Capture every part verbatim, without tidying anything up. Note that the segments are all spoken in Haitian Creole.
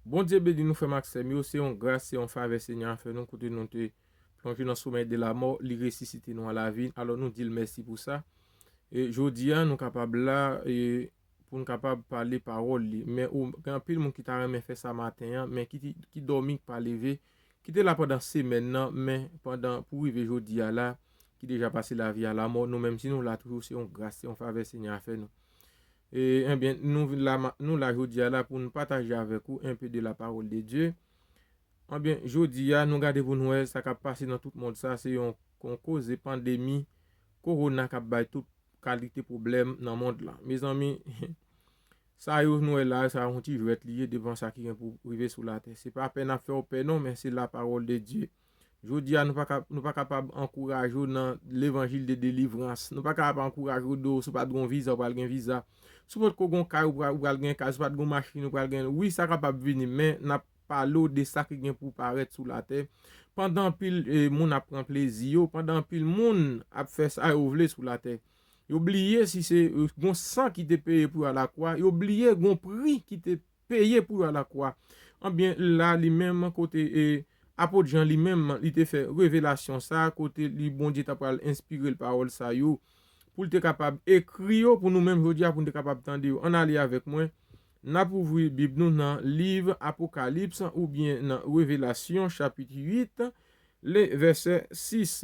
Bondye beni nou, frè m ak sè m yo. Se yon gras, se yon favè Senyè a fè nou, kote nou te plonje nan somèy de lamò, li resisite nou a lavi. Alò, nou di l mèsi pou sa. E jodi a, nou kapab la, e pou n kapab pale pawòl li. Men ou, gen anpil moun ki ta renmen fè sa maten an, men ki, ki dòmi, ki pa leve, ki te la pandan semèn nan, men pandan, pou rive jodi a la, ki deja pase lavi a lamò, nou menm si nou la toujou, se yon gras, se yon favè Senyè a fè nou. E, ebyen, nou vin la, ma- nou la jodi a la pou n pataje avèk ou un peu de la parole de Dieu. Ebyen, jodi a, nou gade pou nou wè sa k ap pase nan tout mond sa, se yon, yon koze pandemi kowona k ap bay tout kalite pwoblèm nan mond lan. Mezanmi, sa yo nou wè la, sa yon ti jwèt li ye devan sa ki gen pou rive sou latè. Se pa pè n ap fè w pè non, men se la parole de Dieu. Jodi a, nou pa ka, nou pa kapab ankouraje w nan levanjil de delivrans. Nou pa kapab ankouraje w di w, si w pa t gon viza, ou pral gen viza. Si w potko gon kay, ou pral, ou pral gen kay. Si w pa t gon machin, ou pral gen. Wi, sa kapab vini, men n ap pale w de sa ki gen pou parèt sou latè. Pandan anpil, eh, moun ap pran plezi yo, pandan anpil moun ap fè sa yo vle sou latè, yo bliye si se, eh, gon san ki te peye pou yo a lakwa, yo bliye gon pri ki te peye pou yo a lakwa. Anbyen, la, li menm, kote, eh, apot Jan li menm, li te fè revelasyon sa, kote li, Bondye ta pral enspire l pawòl sa yo, pou l te kapab ekri yo pou nou menm jodi a, pou n te kapab tande yo. Ann ale avèk mwen, n ap ouvri Bib nou nan liv Apokalips oubyen nan Revelasyon, chapit uit, le vèsè sis.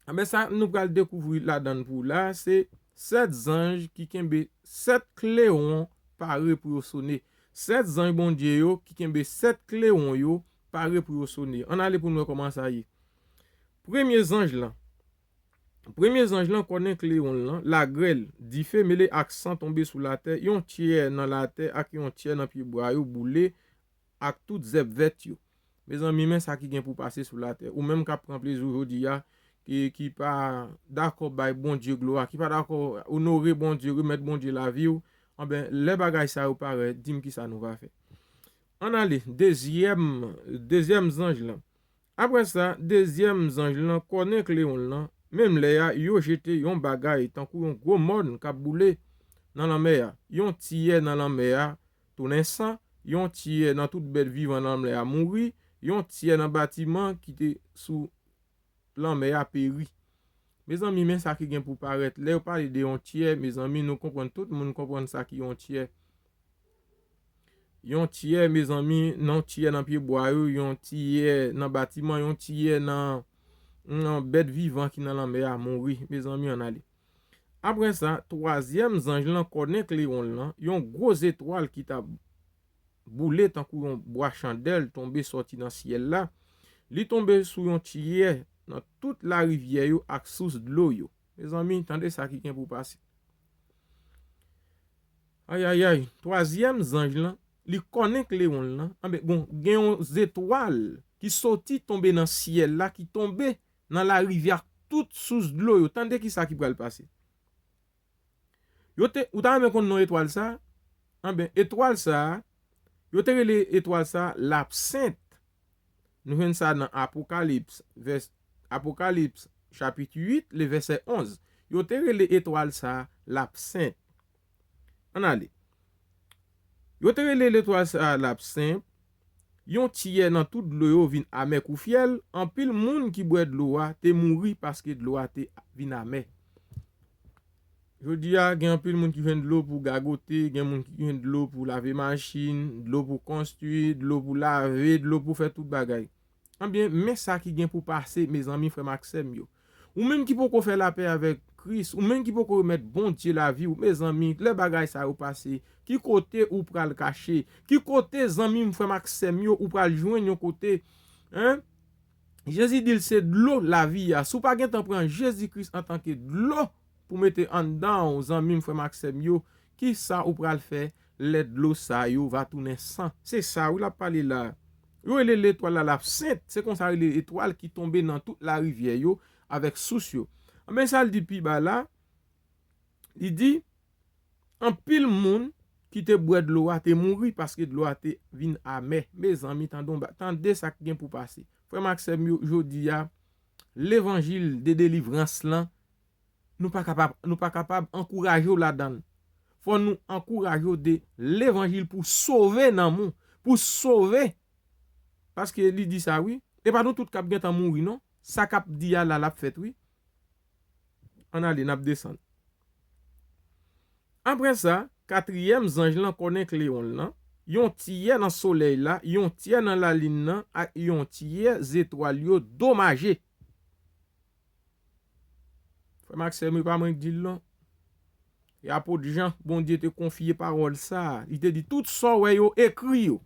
Anben, sa nou pral dekouvri ladan l pou w la, se sèt zanj ki kenbe sèt klewon pare pou yo sone. Sèt zanj Bondye yo ki kenbe sèt klewon yo pare pou yo sone. Ann ale pou n wè kòman sa ye. Premye zanj lan. Premye zanj lan kònen klewon l lan, lagrèl, dife mele ak san tonbe sou latè, yon tyè nan latè ak yon tyè nan pyebwa yo boule ak tout zèb vèt yo. Mezanmi, men sa ki gen pou pase sou latè. Ou menm k ap pran plezi w jodi a, ki, ki pa dakò bay Bondye glwa, ki pa dakò onore Bondye, remèt Bondye lavi w, anben, lè bagay sa yo parèt, di m kisa nou va fè. Ann ale, dezyèm, dezyèm zanj lan. Apre sa, dezyèm zanj lan kònen klewon l lan. Menm lè a, yo jete yon bagay tankou yon gwo mòn k ap boule nan lanmè a. Yon tiyè nan lanmè a tounen san, yon tiyè nan tout bèt vivan nan lanmè a mouri, yon tiyè nan batiman ki te sou lanmè a peri. Mezanmi, men sa ki gen pou parèt. Lè yo pale de yon tiyè, mezanmi, nou konprann, tout moun konprann sa ki yon tiyè. Yon tiyè, mezanmi, yon tiyè nan pyebwa yo, yon tiyè nan batiman, yon tiyè nan, nan bèt vivan ki nan lanmè a mouri. Mezanmi, ann ale. Apre sa, twazyèm zanj lan kònen klewon l lan, yon gwo zetwal ki t ap boule tankou yon bwa chandèl tonbe sòti nan syèl la. Li tonbe sou yon tiyè nan tout larivyè yo ak sous dlo yo. Mezanmi, tande sa ki gen pou pase. Ayayay, twazyèm zanj lan, li kònen klewon l lan. Anben, bon, gen yon zetwal ki soti tonbe nan syèl la, ki tonbe nan larivyè ak tout sous dlo yo. Tande ki sa ki pral pase. Yo te, ou ta renmen konn non etwal sa? Anben, etwal sa, yo te rele etwal sa Lapsent. Nou jwenn sa nan Apokalips, vès, Apokalips, chapit uit, le vèsè onz. Yo te rele etwal sa Lapsent. Ann ale. Yo te rele letwal sa Lapsent. Yon tiyè nan tout dlo yo vin amè kou fyèl. Anpil moun ki bwè dlo a te mouri paske dlo a te vin amè. Jodi a, gen anpil moun ki jwenn dlo pou gagote, gen moun ki jwenn dlo pou lave machin, dlo pou konstwi, dlo pou lave, dlo pou fè tout bagay. Anbyen, men sa ki gen pou pase, mezanmi, frè m ak sè m yo. Ou menm ki poko fè lapè avèk Kris, ou menm ki poko remèt Bondye lavi w, mezanmi, lè bagay sa yo pase, ki kote ou pral kache? Ki kote, zanmi m, frè m ak sè m yo, ou pral jwenn yon kote? Hein? Jezi di l se dlo lavi a. Si w pa gentan pran Jezi Kris antanke dlo pou mete anndan w, zanmi m, frè m ak sè m yo, kisa ou pral fè lè dlo sa yo va tounen san? Se sa, wi, l ap pale la. Yo rele letwal la Lapsent. Se konsa yo rele etwal ki tonbe nan tout larivyè yo avèk sous yo. Anben, sa l di pi ba la, li di, anpil moun ki te bwè dlo a te mouri paske dlo a te vin amè. Mezanmi, tande yon ba-, tande sa k gen pou pase. Frè m ak sè m yo, jodi a, levanjil de delivrans lan, nou pa kapab, nou pa kapab ankouraje w ladan l. Fò nou ankouraje w de levanjil pou sove nanm ou, pou sove. Paske li di sa, wi. E pa nou tout k ap gentan mouri, non. Sa k ap di a la, l ap fèt, wi. Ann ale, n ap desann. Apre sa, katriyèm zanj lan kònen klewon l lan, yon tyè nan solèy la, yon tyè nan lalin nan ak yon tyè zetwal yo domaje. Frè m ak sè m yo, pa mwen k di l non. E apot Jan, Bondye te konfye pawòl sa a. Li te di, tout sa w wè yo, ekri yo.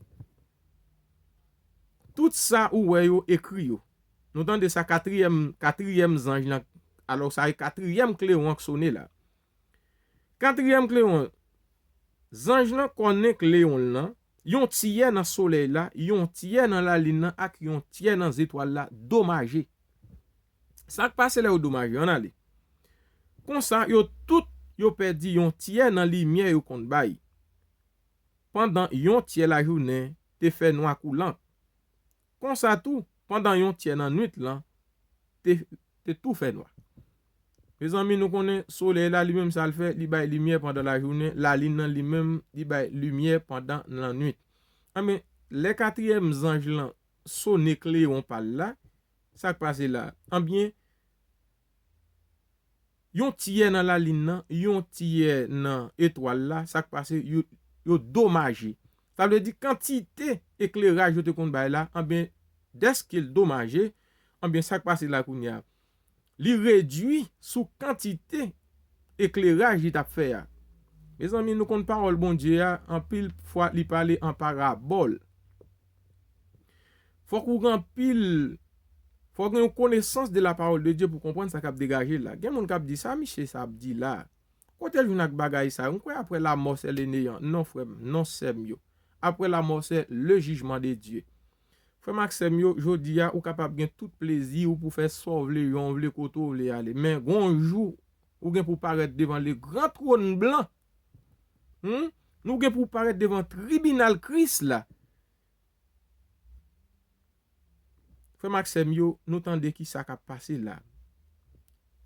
Tout sa ou wè yo, ekri yo. Nou tande sa katriyèm, katriyèm zanj lan. Alò, sa e katriyèm klewon an k sonnen la. Katriyèm klewon, zanj lan kònen klewon l lan, yon tyè nan solèy la, yon tyè nan lalin nan ak yon tyè nan zetwal la domaje. Sa k pase lè yo domaje? Ann ale. Konsa, yo tout, yo pèdi yon tyè nan limyè yo konn bay, pandan yon tyè lajounen te fè nwa kou lank. Konsa tou, pandan yon tyè nan nwit lan te, te tou fè nwa. Mezanmi, nou konnen solèy la, li menm sa l fè, li bay limyè pandan lajounen, lalin nan li menm, li bay limyè pandan lannwit. Anben, lè katriyèm zanj lan sonnen klewon pa l la, sa k pase la? Anben, yon tyè nan lalin nan, yon tyè nan etwal la, sa k pase, yo, yo domaje. Sa vle di kantite ekleraj yo te konn bay la, anben, dèske l domaje, anben, sa k pase la kounye a? Li redui sou kantite ekleraj li t ap fè a. Mezanmi, nou konn pawòl Bondye a, anpil fwa li pale an parabòl. Fòk ou gen anpil, fòk gen yon konesans de la parole de Dieu pou konprann sa k ap degaje la. Gen moun k ap di, sa misye sa ap di la? Kote l jwenn ak bagay sa yo? M kwè après la mort c'est le néant. Non, frè m, non, sè m yo. Après la mort c'est le jugement de Dieu. Frè m ak sè m yo, jodi a, ou kapab gen tout plezi w pou fè sa w vle, jan w vle, kote w vle ale. Men, gon jou, ou gen pou parèt devan le gran twòn blan. Hmm? Nou gen pou parèt devan tribinal Kris la. Frè m ak sè m yo, nou tande ki sa k ap pase la.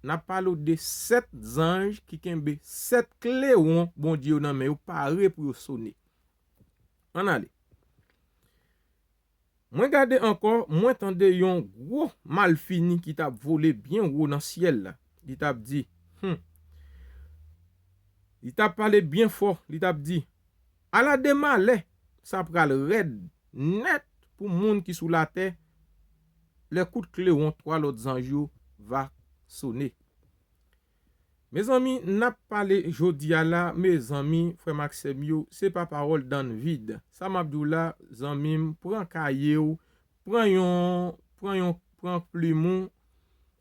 N ap pale w de sèt zanj ki kenbe sèt klewon Bondye yo nan men yo, pare pou yo sonnen. Ann ale. Mwen gade ankò, mwen tande yon gwo malfini ki t ap vole byen wo nan syèl la. Li t ap di, hmm. Li t ap pale byen fò, li t ap di, ala de malè sa pral rèd nèt pou moun ki sou latè lè kout klewon twa lòt zanj yo va sonnen. Mezanmi, n ap pale jodi a la, mezanmi, frè m ak sè m yo, se pa pawòl dan vid. Sa m ap di w la, zanmi m, pran kaye w, pran yon, pran yon, pran plim ou,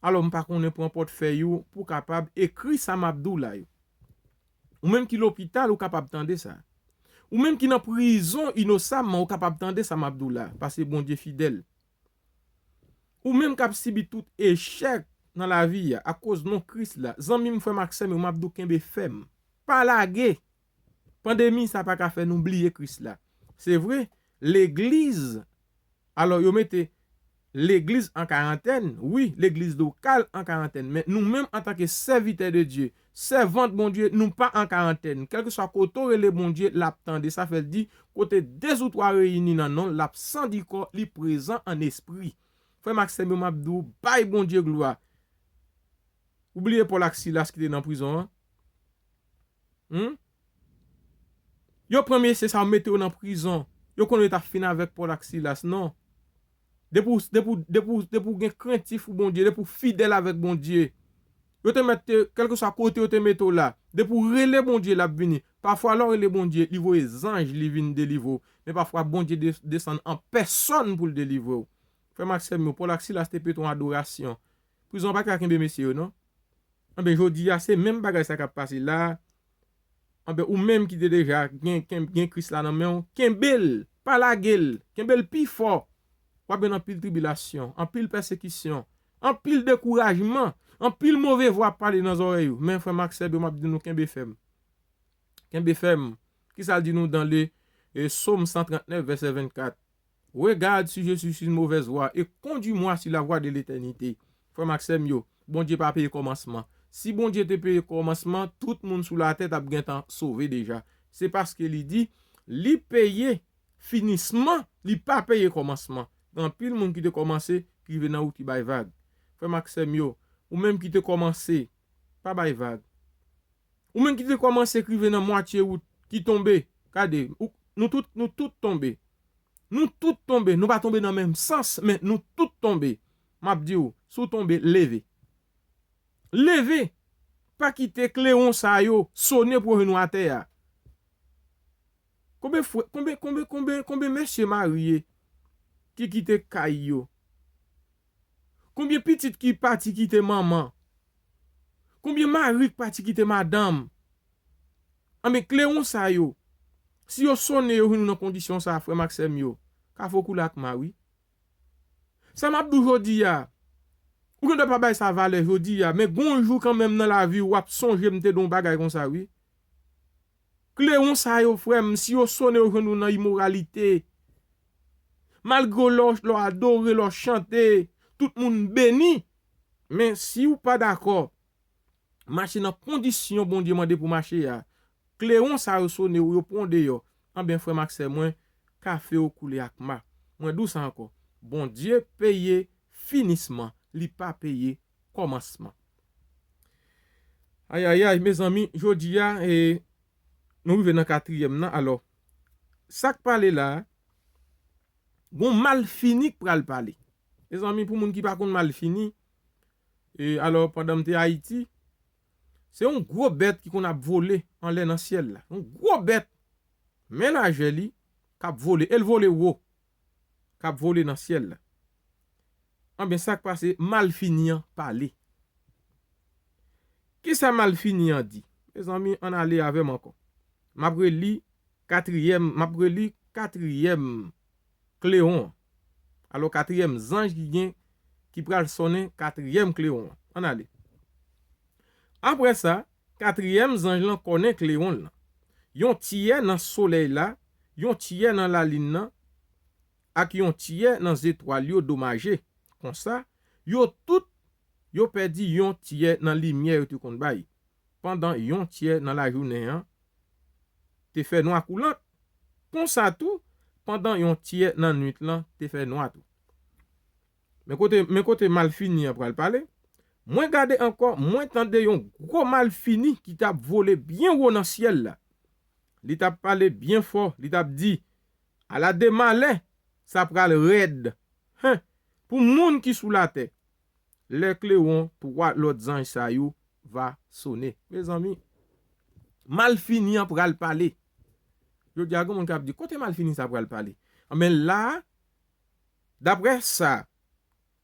alò m pa konnen, pran pòtfèy ou pou w kapab ekri sa m ap di w la yo. Ou menm ki lopital, ou kapab tande sa. Ou menm ki nan prizon inosamman, ou kapab tande sa m ap di w la, paske Bondye fidèl. Ou menm k ap sibi tout echèk nan lavi a akoz non Kris la, zanmi m, frè m ak sè m yo, m ap di w kenbe fèm. Pa lage. Pandemi sa pa ka fè nou bliye Kris la. Se vre, legliz, alò yo mete legliz an karantèn, wi, legliz lokal an karantèn, men nou menm antanke sèvitè de Dye, sèvant Bondye, nou pa an karantèn. Kèlkeswa kote w rele Bondye, l ap tande. Sa fè l di, kote de ou twa reyini nan non l, l ap sandi kò, li prezan an espri. Frè m ak sè m yo, m ap di w, bay Bondye glwa. Ou bliye Pòl ak Silas ki te nan prizon an? Hmm? Yo pran mesye sa yo mete yo nan prizon. Yo konnen yo t ap fin avèk Pòl ak Silas, non. Depi w, depi w, depi w, depi w gen krentif pou Bondye, depi w fidèl avèk Bondye, yo te mèt te, kèlkeswa kote yo te mete w la, depi w rele Bondye, l ap vini. Pafwa, lè w rele Bondye, li voye zanj, li vin delivre w. Men pafwa, Bondye de-, desann an pèsòn pou l delivre w. Frè m ak sè m yo, Pòl ak Silas te pete yon adorasyon. Prizon an pa t ka kenbe mesye yo, non. Anben, jodi a, se menm bagay sa k ap pase la. Anben, ou menm ki te deja gen, gen, gen Kris la nan men w, kenbe l, pa lage l, kenbe l pi fò. W ap jwenn anpil tribilasyon, anpil pèsekisyon, anpil dekourajman, anpil move vwa ap pale nan zòrèy ou. Men, frè m ak sè m yo, m ap di nou, kenbe fèm. Kenbe fèm. Kisa l di nou dans le, eh, Psaume cent trente-neuf, verset vingt-quatre? Regarde si je suis sur une mauvaise voie et conduis-moi sur la voie de l'éternité. Frè m ak sè m yo, Bondye pa peye kòmansman. Si Bondye te peye kòmansman, tout moun sou latè t ap gentan sove deja. Se paske li di, li peye finisman, li pa peye kòmansman. Gen anpil moun ki te kòmanse, ki rive nan wout, ki bay vag. Frè m ak sè m yo, ou menm ki te kòmanse, pa bay vag. Ou menm ki te kòmanse, ki rive nan mwatye wout, ki tonbe, gade, ou, nou tout, nou tout tonbe. Nou tout tonbe, nou pa tonbe nan menm sans, men nou tout tonbe. M ap di w, si w tonbe, leve. Leve! Pa kite klewon sa yo sonnen pou yo jwenn ou atè a. Konbyen frè, konbyen, konbyen, konbyen, konbyen mesye marye ki kite kay yo? Konbyen pitit ki pati kite manman? Konbyen mari ki pati kite madanm? Anben, klewon sa yo, si yo sonnen yo jwenn ou nan kondisyon sa, frè m ak sè m yo, ka fè w koule ak ma, wi. Sa m ap di w jodi a, ou gendwa pa bay sa valè jodi a, men gon jou kanmenm nan lavi w, w ap sonje m te di w yon bagay konsa, wi. Klewon sa yo, frè m, si yo sonnen yo jwenn ou nan imoralite, malgre lè w, lè w adore, lè w chante, tout moun beni, men si w pa dakò, mache nan kondisyon Bondye mande pou mache a, klewon sa yo sonnen w, yo pran w deyò, anben, frè m ak sè mwen, ka fè w koule ak ma. Mwen di w sa ankò, Bondye peye finisman, li pa peye kòmansman. Ayayay, mezanmi, jodi a, e, nou rive nan katriyèm nan. Alò, sa k pale la a, gon malfini k pral pale. Mezanmi, pou moun ki pa konn malfini, e, alò, pandan m te Ayiti, se yon gwo bèt ki konn ap vole anlè nan syèl la. Yon gwo bèt, men lajè li, k ap vole. E l vole wo, k ap vole nan syèl la. Anben, sa k pase, malfini an pale. Kisa malfini an di? Mezanmi, ann ale avè m ankò. M ap reli katriyèm, m ap reli katriyèm klewon an. Alò, katriyèm zanj ki gen, ki pral sonnen katriyèm klewon an. Ann ale. Apre sa, katriyèm zanj lan kònen klewon l lan. Yon tyè nan solèy la, yon tyè nan lalin nan, ak yon tyè nan zetwal yo domaje. Konsa, yo tout, yo pèdi yon tyè nan limyè yo te konn bay, pandan yon tyè nan lajounen an te fè nwa koulant. Konsa tou, pandan yon tyè nan nuit lan te fè nwa tou. Men kote, men kote malfini an pral pale. Mwen gade ankò, mwen tande yon gwo malfini ki t ap vole byen wo nan syèl la. Li t ap pale byen fò, li t ap di, "Ala de malè, sa pral rèd, hen, pou moun ki sou latè, lè klewon twa lòt zanj sa yo va sonnen." Mezanmi, malfini an pral pale. Jodi a, gen moun k ap di, "Kote malfini sa pral pale?" Anben la, daprè sa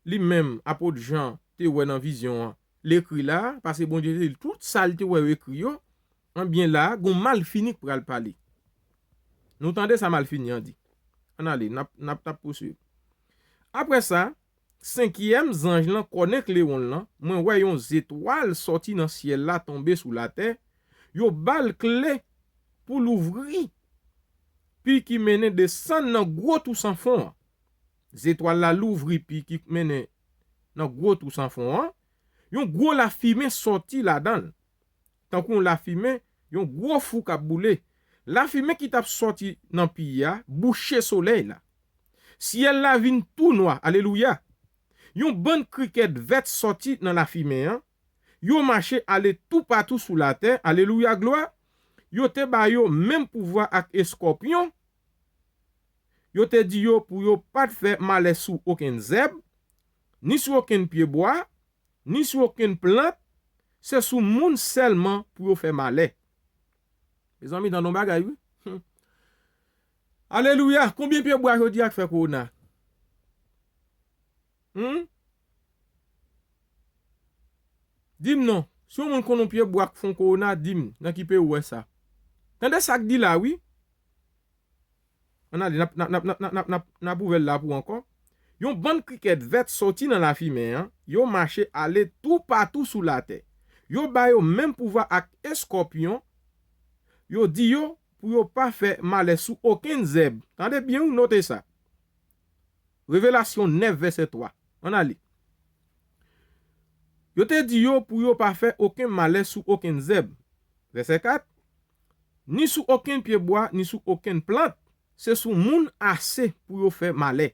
li menm, apot Jan te wè nan vizyon an, l ekri la, paske Bondye te di l tout sa l te wè yo ekri yo, anben la, gon malfini k pral pale. Nou tande sa malfini an di. Ann ale, n ap, n ap, n ap pouswiv. Apre sa, senkyèm zanj lan kònen klewon l lan, mwen wè yon zetwal sòti nan syèl la tonbe sou latè, yo ba l kle pou louvri pi ki mennen desann nan gwo tou san fon an. Zetwal la louvri pi ki mennen nan gwo tou san fon an, yon gwo lafimen sòti ladan l, tankou yon lafimen, yon gwo fou k ap boule. Lafimen ki t ap sòti nan pi a bouche solèy la. Syèl la vin tou nwa, alelouya! Yon bann krikèt vèt sòti nan lafimen an, yo mache ale toupatou sou latè, alelouya, glwa! Yo te ba yo menm pouvwa ak eskòpyon, yo te di yo pou yo pa t fè malè sou okenn zèb, ni sou okenn pyebwa, ni sou okenn plant, se sou moun sèlman pou yo fè malè. Mezanmi, tande yon bagay, wi. Hmm. Alelouya! Konbyen pyebwa jodi a k fè kowona? Hmm? Di m non. Si yon moun konn yon pyebwa k fè yon kowona, di m nan ki peyi w wè sa. Tande sa k di la, wi. Ann ale, n ap, n ap, n ap ouvè l la pou ankò. Yon bann krikèt vèt sòti nan lafimen an, yo mache ale toupatou sou latè. Yo ba yo menm pouvwa ak eskòpyon, yo di yo pou yo pa fè malè sou okenn zèb. Tande byen, wi, note sa. Revelasyon nèf, vèsè twa. Ann ale. Yo te di yo pou yo pa fè okenn malè sou okenn zèb. Vèsè kat. Ni sou okenn pyebwa, ni sou okenn plant. se sou moun ase pou yo fè malè.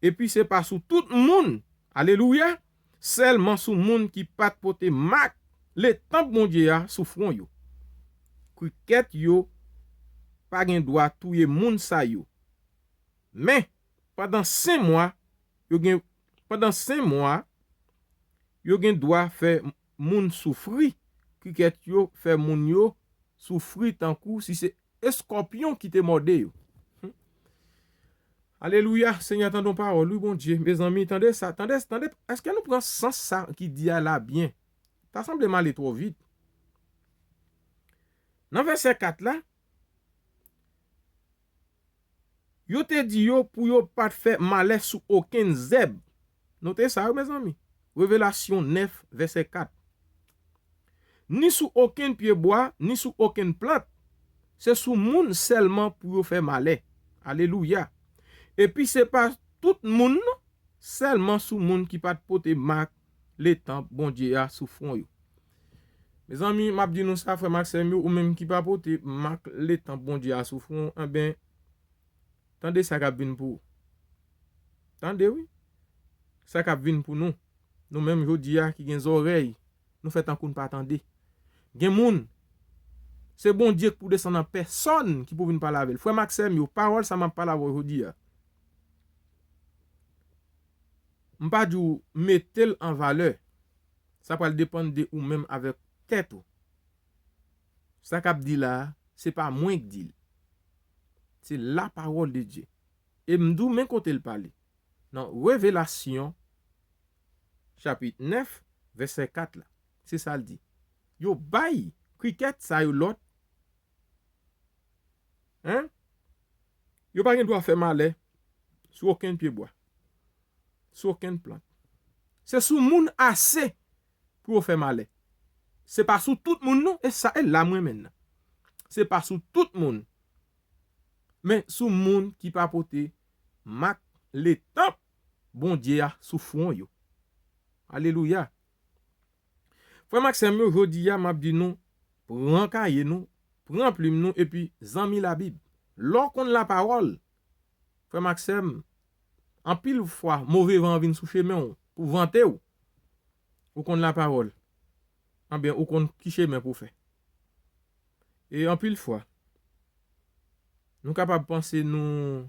Epi se pa sou tout moun, alelouya, sèlman sou moun ki pa t pote mak letanp Bondye a sou fwon yo. Krikèt yo pa gen dwa touye moun sa yo. Men, pandan senk mwa, yo gen, pandan senk mwa, yo gen dwa fè moun soufri. Krikèt yo fè moun yo soufri tankou si se eskòpyon ki te mòde yo. Hmm. Alelouya, Senyè, tande yon pawòl, wi, Bondye. Mezanmi, tande sa, tande, tande, èske nou pran sans sa ki di a la byen? Ta sanble m ale twò vit. Nan vèsè kat la, yo te di yo pou yo pa t fè malè sou okenn zèb. Note sa, wi, mezanmi. Revelasyon nèf, vèsè kat. Ni sou okenn pyebwa, ni sou okenn plant. Se sou moun sèlman pou yo fè malè. Alelouya. Epi se pa tout moun, non, sèlman sou moun ki pa t pote mak letanp Bondye a sou fwon yo. Mezanmi, m ap di nou sa, frè m ak sè m yo, ou menm ki pa pote mak letanp Bondye a sou fwon, anben, tande sa k ap vin pou ou. Tande, wi. Sa k ap vin pou nou. Nou menm jodi a ki gen zòrèy, nou fè tankou n pa tande. Gen moun, se Bondye k pou desann an pèsòn ki pou vin pale avè l. Frè m ak sè m yo, pawòl sa m ap pale avè w jodi a, m pa di w mete l an valè. Sa pral depann de ou menm avèk tèt ou. Sa k ap di la a, se pa mwen k di l. Se la parole de Dieu. E m di w men kote l pale. Nan Revelasyon, chapit nèf, vèsè kat la. Se sa l di. Yo bay krikèt sa yo lòd. Hein? Yo pa gen dwa fè malè sou okenn pyebwa, sou okenn plant. Se sou moun ase pou yo fè malè. Se pa sou tout moun non, e sa, e la m renmen nan. Se pa sou tout moun. Men sou moun ki pa pote mak letanp Bondye a sou fwon yo. Alelouya. Frè m ak sè m yo, jodi a, m ap di nou, pran kaye nou, pran plim nou, epi zanmi Labib. Lè w konn lapawòl, frè m ak sè m, anpil fwa, move van vin sou chemen w pou vante w. Ou konn lapawòl. Anben, ou konn ki chemen pou w fè. E anpil fwa, nou kapab panse nou,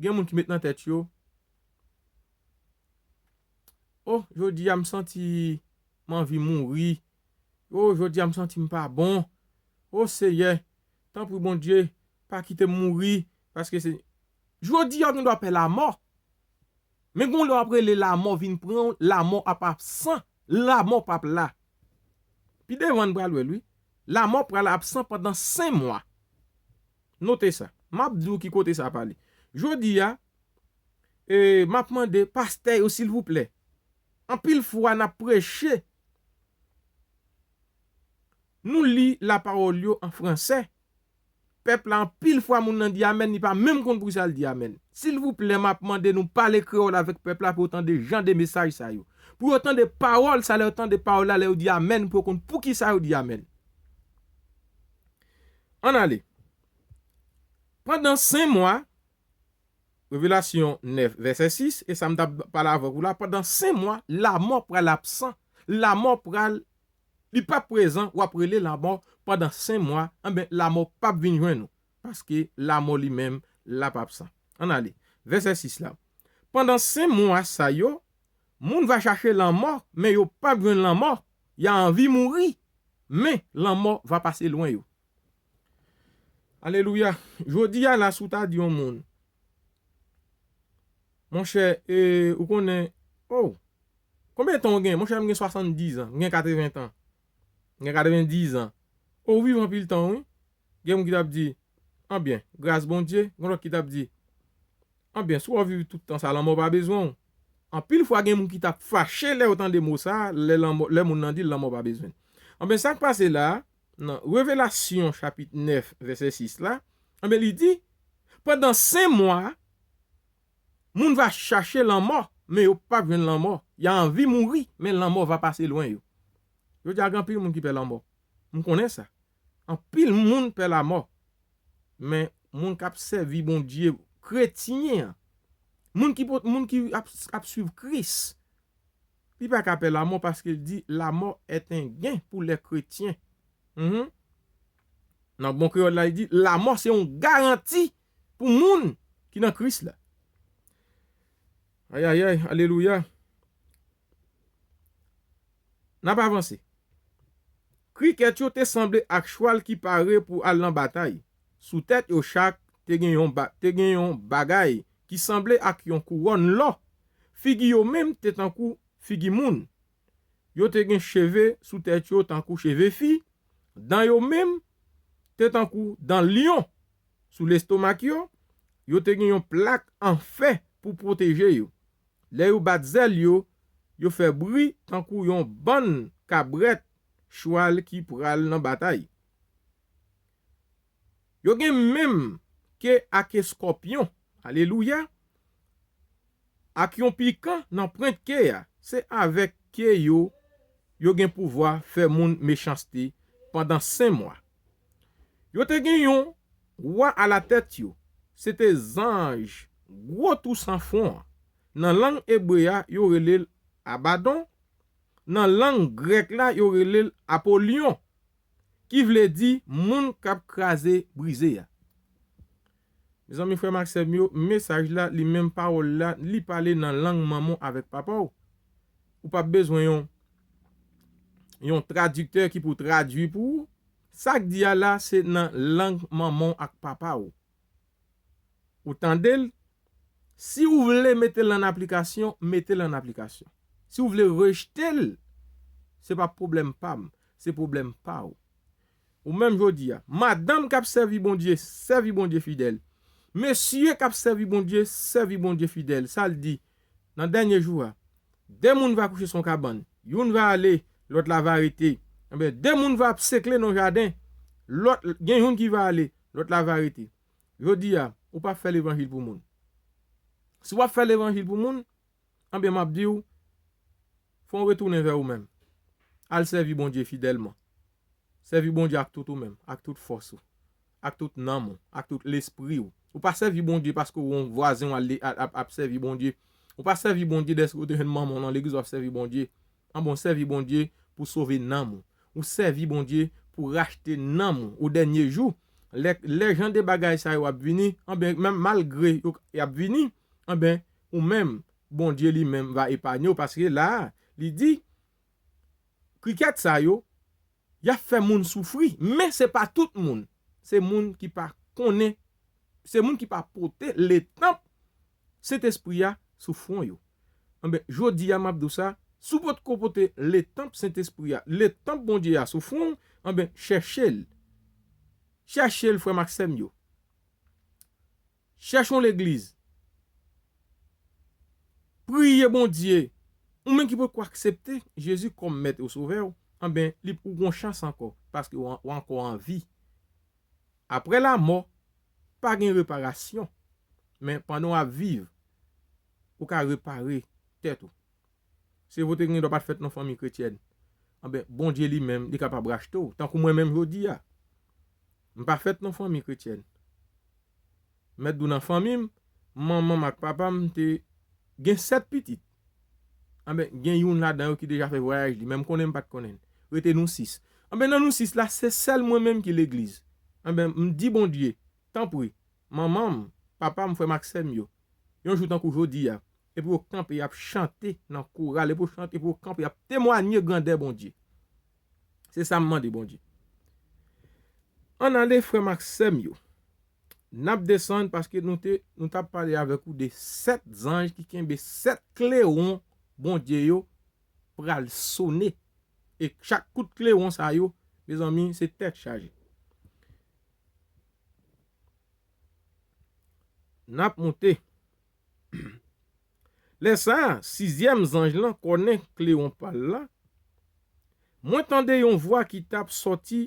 gen moun ki met nan tèt yo, "O, jodi a m santi m anvi mouri. O, jodi a m santi m pa bon. O, Seyè, tanpri Bondye, pa kite m mouri, paske se," Jodi a, w gen dwa pè lamò. Men gon lè w ap rele lamò vin pran w, lamò ap absan, lamò p ap la. Pi devan n pral wè l, wi. Lamò pral absan pandan senk mwa. Note sa. M ap di w ki kote sa pale. Jodi a, e, m ap mande pastè yo, silvouplè. Anpil fwa, n ap preche. Nou li lapawòl yo an fransè. Pèp la, anpil fwa, moun nan di amèn, li pa menm konn poukisa l di amèn. Silvouplè, m ap mande nou pale kreyòl avèk pèp la pou yo tande jan de mesaj sa yo. Pou yo tande pawòl sa, lè yo tande pawòl la, lè yo di amèn, pou yo konn poukisa yo di amèn. Ann ale. Pandan senk mwa, Revelasyon nèf, vèsè sis, e sa m t ap pale avèk ou la, pandan senk mwa, lamò pral absan. Lamò pral, li p ap prezan, w ap rele lamò pandan senk mwa, anben, lamò p ap vin jwenn ou. Paske lamò li menm, l ap absan. Ann ale. Vèsè sis la. Pandan senk mwa sa yo, moun va chache lanmò, men yo p ap jwenn lanmò. Y a anvi mouri, men lanmò va pase lwen yo. Alelouya. Jodi a la, si w ta di yon moun, monchè, e, ou konnen, o, konbyen tan w gen? Monchè, m gen swasanndiz an, m gen katreven tan, m gen katrevendis an. O, w viv anpil tan, wi. Gen moun ki t ap di, anbyen, gras Bondye, gen lòt ki t ap di, anbyen, si w ap viv tout tan sa, lanmò pa bezwen w. Anpil fwa, gen moun ki t ap fache lè yo tande mo sa, lè lanmò, lè moun nan di l lanmò pa bezwen l. Anbyen, sa k pase la, nan Revelasyon chapit nèf, vèsè sis la, anbyen, li di, pandan senk mwa, moun va chache lanmò, men yo p ap jwenn lanmò. Y a anvi mouri, men lanmò va pase lwen yo. Jodi a, gen anpil moun ki pè lanmò. M konnen sa. Anpil moun pè lamò. Men, moun k ap sèvi Bondye, kretyen an, moun ki pot-, moun ki ap, ap swiv Kris, li pa ka pè lamò paske l di, la mort est un gain pour les chrétiens. Mhm. Nan bon kreyòl la, li di, lamò se yon garanti pou moun ki nan Kris la. Ayayay, alelouya. N ap avanse. Krikèt yo te sanble ak chwal ki pare pou al nan batay. Sou tèt yo chak te gen yon ba-, te gen yon bagay ki sanble ak yon kouwòn lò. Figi yo menm te tankou figi moun. Yo te gen cheve sou tèt yo tankou cheve fi. Dan yo menm te tankou dan lyon. Sou lestomak yo, yo te gen yon plak an fè pou pwoteje yo. Lè yo bat zèl yo, yo fè bri tankou yon bann kabrèt chwal ki pral nan batay. Yo gen menm ke ak eskòpyon, alelouya, ak yon pikan nan pwent ke a. Se avèk ke yo, yo gen pouvwa fè moun mechanste pandan senk mwa. Yo te gen yon wa alatèt yo. Se te zanj gwo tou san fwon an. Nan lang ebre a, yo rele l Abadon. Nan lang grèk la, yo rele l Apolyon, ki vle di moun k ap kraze brize a. Mezanmi, frè m ak sè m yo, mesaj la, li menm pawòl la, li pale nan lang manman w avèk papa w. Ou p ap bezwen yon, yon tradiktè ki pou tradui pou ou. Sa k di a la, se nan lang manman w ak papa w. Ou tande l? Si ou vle mete l an aplikasyon, mete l an aplikasyon. Si ou vle rejte l, se pa pwoblèm pa m, se pwoblèm pa w. Ou menm jodi a, madanm k ap sèvi Bondye, sèvi Bondye fidèl. Mesye k ap sèvi Bondye, sèvi Bondye fidèl. Sa l di, nan dènye jou a, de moun va kouche sou yon kabann. Youn va ale, lòt la va rete. Enben, de moun va ap sekle nan jaden. Lòt, gen youn ki va ale, lòt la va rete. Jodi a, ou pa fè levanjil pou moun. Si w ap fè levanjil pou moun, anben, m ap di w, fò w retounen vè ou menm. Al sèvi Bondye fidèlman. Sèvi Bondye ak tout ou menm, ak tout fòs ou, ak tout nanm ou, ak tout lespri w. Ou pa sèvi Bondye paske w wè yon vwazen w al le-, ap, ap, ap sèvi Bondye. Ou pa sèvi Bondye dèske w te jwenn manman w nan legliz w ap sèvi Bondye. Anben, w sèvi Bondye pou sove nanm ou. Ou sèvi Bondye pou rachte nanm ou o dènye jou. Lè, lè jan de bagay sa yo ap vini, anben, menm malgre yo, y ap vini, anben, ou menm, Bondye li menm va epanye w, paske la, li di, krikèt sa yo, y ap fè moun soufri, men se pa tout moun. Se moun ki pa konnen, se moun ki pa pote letanp Sentespri a sou fwon yo. Anben, jodi a, m ap di w sa, si w potko pote letanp Sentespri a, letanp Bondye a sou fwon w, anben, chèche l. Chèche l, frè m ak sè m yo. Chèche yon legliz. Priye Bondye. Ou menm ki potko aksepte Jezi kòm Mèt e Sovè w, anben, li, ou gon chans ankò, paske w an-, w ankò an vi. Apre lamò, pa gen reparasyon. Men pandan w ap viv, ou ka repare tèt ou. Se vre w te gen dwa pa t fèt nan fanmi kretyèn. Anben, Bondye li menm, li kapab rachte w. Tankou mwen menm jodi a. M pa fèt nan fanmi kretyèn. Mèt di w nan fanmi m, manman m ak papa m te gen sèt pitit. Anben, gen youn ladan yo ki deja fè vwayaj li, men m konnen m pa t konnen l. Rete nou sis. Anben, nan nou sis la, se sèl mwen menm ki legliz. Anben, m di Bondye, tanpri, manman m, papa m, frè m ak sè m yo, yon jou tankou jodi a, epi yo kanpe, y ap chante nan koral, epi yo chante, epi yo kanpe, y ap temwanye grandè Bondye. Se sa m mande Bondye. Ann ale, frè m ak sè m yo. N ap desann paske nou te, nou t ap pale avèk ou de sèt zanj ki kenbe sèt klewon Bondye yo pral sone. E chak kout klewon sa yo, mezanmi, se tèt chaje. N ap monte. Lè sa a, sizyèm zanj lan kònen klewon pa l la. Mwen tande yon vwa ki t ap sòti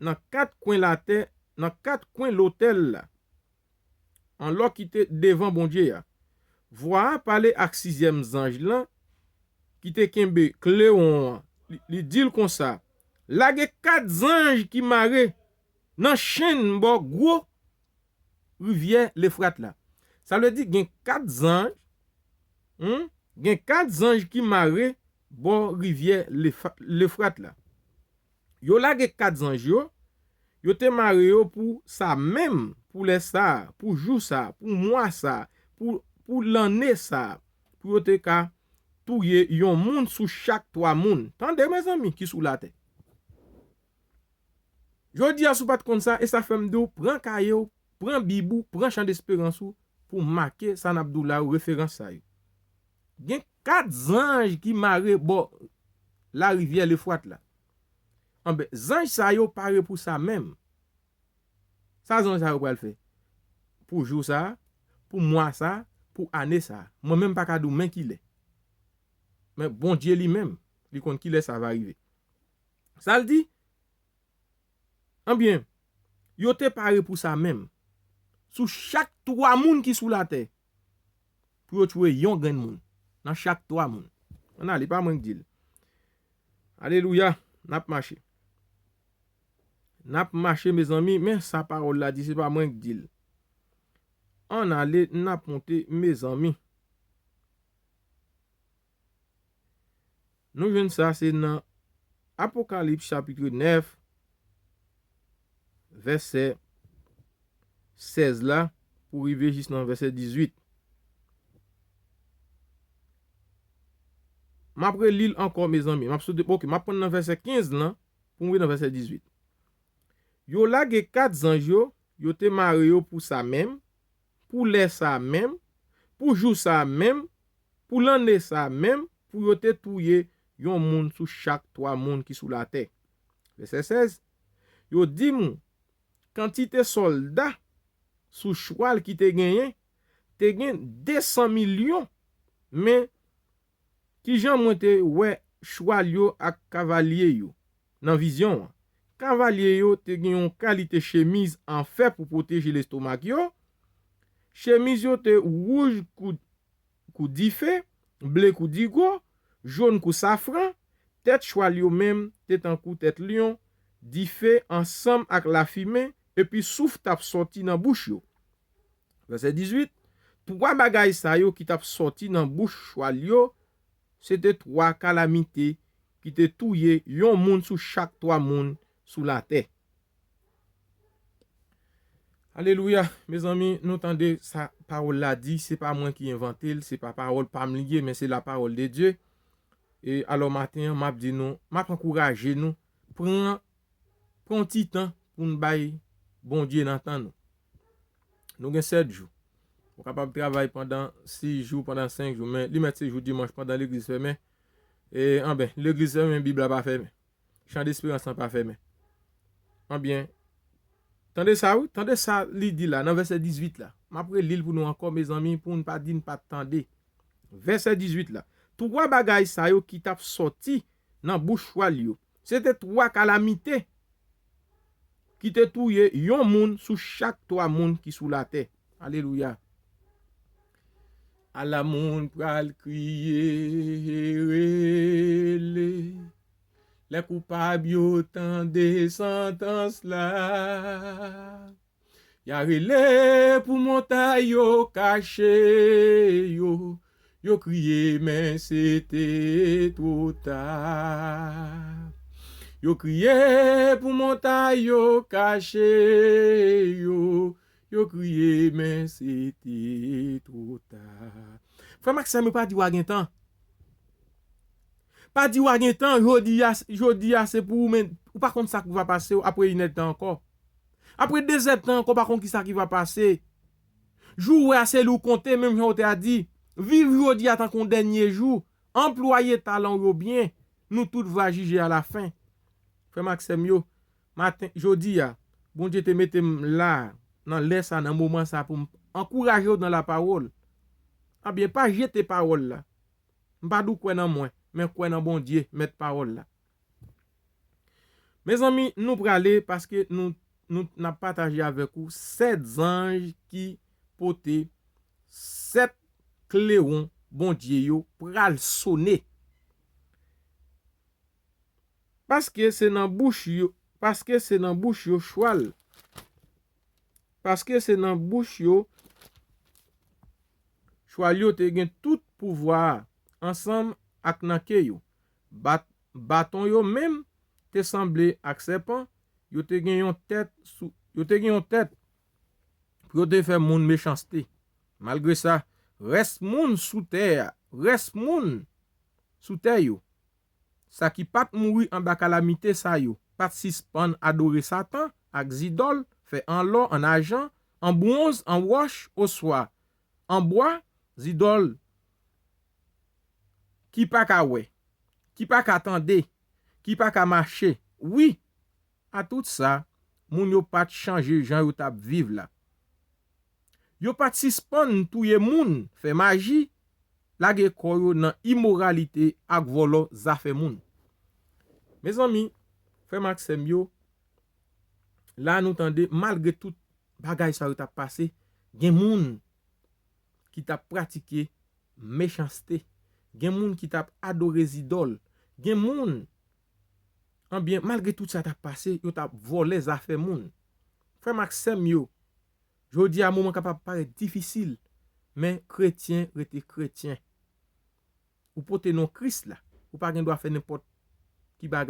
nan kat kwen latè, nan kat kwen lotèl la, anlò ki te devan Bondye a. Vwa a pale ak sizyèm zanj lan ki te kenbe klewon an. Li, li di l konsa, lage kat zanj ki mare nan chenn bò gwo rivyè Lefrat la. Sa vle di gen kat zanj, hmm, gen kat zanj ki mare bò rivyè Lefa- Lefrat la. Yo lage kat zanj yo, yo te mare yo pou sa menm, pou lè sa, pou jou sa, pou mwa sa, pou, pou lanne sa, pou yo te ka touye yon moun sou chak twa moun. Tande, mezanmi, ki sou latè. Jodi a, si w pa t konn sa, e sa fè m di w, pran kaye w, pran Bib ou, pran Chan Desperans ou, pou w make sa n ap di w la yo, referans sa yo. Gen kat zanj ki mare bò larivyè Lefwat la. Anben, zanj sa yo pare pou sa menm. Sa zanj sa yo pral fè? Pou jou sa, pou mwa sa, pou ane sa. Mwen menm pa ka di w men kilè. Men Bondye li menm, li konn kilè sa va rive. Sa l di? Anbyen, yo te pare pou sa menm. Sou chak twa moun ki sou latè, pou yo tchwe yon grenn moun nan chak twa moun. Ann ale, pa mwen k di l. Alelouya, n ap mache. N ap mache, mezanmi, men sa pawòl la di, se pa mwen k di l. Ann ale, n ap monte, mezanmi. Nou jwenn sa, se nan Apokalips chapit nèf, vèsè sèz la, pou rive jis nan vèsè dizuit. M ap reli l ankò, mezanmi. M ap sot, ok, m ap pran nan vèsè kenz lan, pou m rive nan vèsè dizuit. Yo lage kat zanj yo, yo te mare yo pou sa menm, pou lè sa menm, pou jou sa menm, pou lanne sa menm, pou yo te touye yon moun sou chak twa moun ki sou latè. Vèsè sèz, yo di m, kantite sòlda sou chwal ki te genyen, te gen de san milyon, men kijan mwen te wè chwal yo ak kavalye yo nan vizyon an? Kavalye yo te gen yon kalite chemiz an fè pou pwoteje lestomak yo. Chemiz yo te wouj kou, kou dife, ble kou digo, jòn kou safran. Tèt chwal yo menm te tankou tèt lyon, dife ansanm ak lafimen, epi souf t ap sòti nan bouch yo. Vèsè dizuit, twa bagay sa yo ki t ap sòti nan bouch chwal yo, se te twa kalamite ki te touye yon moun sou chak twa moun sou latè. Alelouya, mezanmi, nou tande sa pawòl la di, se pa mwen ki envante l, se pa pawòl pa m li ye, men se la parole de Dieu. E alò maten an, m ap di nou, m ap ankouraje nou, pran, pran yon ti tan pou n bay Bondye nan tan nou. Nou gen sèt jou. Ou kapab travay pandan sis jou, pandan senk jou, men li mèt se jou dimanch pandan legliz fèmen. E, anben, legliz fèmen, Bib la pa fèmen. Chan Desperans lan pa fèmen. Anbyen, tande sa wi, tande sa li di la nan vèsè dizuit la. M ap reli l pou nou ankò, mezanmi, pou n pa di n pa t tande. Vèsè dizuit la. Twa bagay sa yo ki t ap sòti nan bouch chwal yo, se te twa kalamite ki te touye yon moun sou chak twa moun ki sou latè. Alelouya. Ala moun pral kriye, rele. Lè koupab yo tande santans la, y a rele pou montay yo kache yo. Yo kriye, men se te twò ta. Yo kriye pou montay yo kache yo. Yo kriye, men se te twò ta. Frè m ak sè m yo, pa di w a gen tan. Pa di w a gen tan, jodi a, jodi a se pou ou, men ou pa konn sa ki va pase w apre inèdtan ankò. Apre dezèdtan ankò, ou pa konn ki sa ki va pase. Jou ou wè a, se li w konte, menm jan ou te a di. Viv jodi a tankou yon dènye jou. Anplwaye talan w yo byen. Nou tout va jije alafen. Frè m ak sè m yo, maten, jodi a, Bondye te mete m la, nan lè sa, nan moman sa, pou m ankouraje w nan lapawòl. Anbyen, pa jete pawòl la. M pa di w kwè nan mwen, men kwè nan Bondye, mèt pawòl la. Mezanmi, nou prale paske nou, nou n ap pataje avèk ou sèt zanj ki pote sèt klewon Bondye yo pral sone. Paske se nan bouch yo, paske se nan bouch yo chwal Paske se nan bouch yo chwal yo te gen tout pouvwa a, ansanm ak nan ke yo. Bat, baton yo menm te sanble ak sèpan, yo te gen yon tèt sou, yo te gen yon tèt pou yo te fè moun mechanste. Malgre sa, rès moun sou tè a, rès moun sou tè yo, sa ki pa t mouri anba kalamite sa yo, pa t sispann adore Satan ak zidòl fè an lò, an ajan, an bwonz, an wòch, oswa an bwa, zidòl ki pa ka wè, ki pa ka tande, ki pa ka mache. Wi, a tout sa, moun yo pa t chanje jan yo t ap viv la. Yo pa t sispann touye moun, fè maji, lage kò yo nan imoralite ak vòlò zafè moun. Mezanmi, frè m ak sè m yo, la nou tande, malgre tout bagay sa yo t ap pase, gen moun ki t ap pratike mechanste, gen moun ki t ap adore zidòl, gen moun, anbyen, malgre tout sa t ap pase, yo t ap vòlè zafè moun. Frè m ak sè m yo, jodi a, moman kapab parèt difisil, men kretyen rete kretyen. Ou pote non Kris la, ou pa gen dwa fè nenpòt ki bagay.